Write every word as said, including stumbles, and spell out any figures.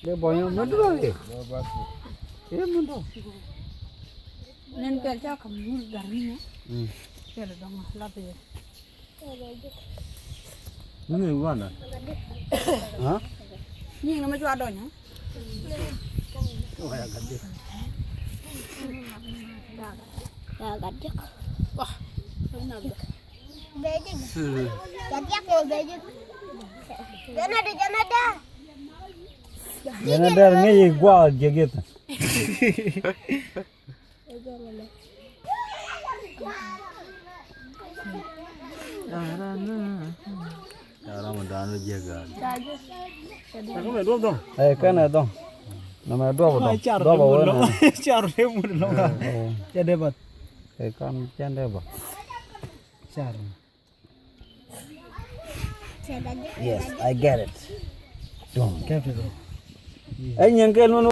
Dee bɔny mɛ duro ye. Ye mɛ duro. Nen kɛl ca kam nur gar ni. Mm. Kɛl dɔŋ la pe. Ni ni wana. Ha? Ni na ma jwa dɔnya. Ya gat dik. Wah. Bejik. Bejik mo bejik. Jana de jana de. Jana de ngi gwa jegit. Ɛ kɛn ɛ dhɔŋ. Nɔmɛ duɔp dhɔŋ. Duɔp ɛ wee nɛ. Car ɛ mut lɔŋ. Ɛ kɛn cɛn dee bath. Car. Yes, I get it. Dɔŋ. Kɛp ti dhɔŋ. Ɛ nyiɛn kɛn mɛn.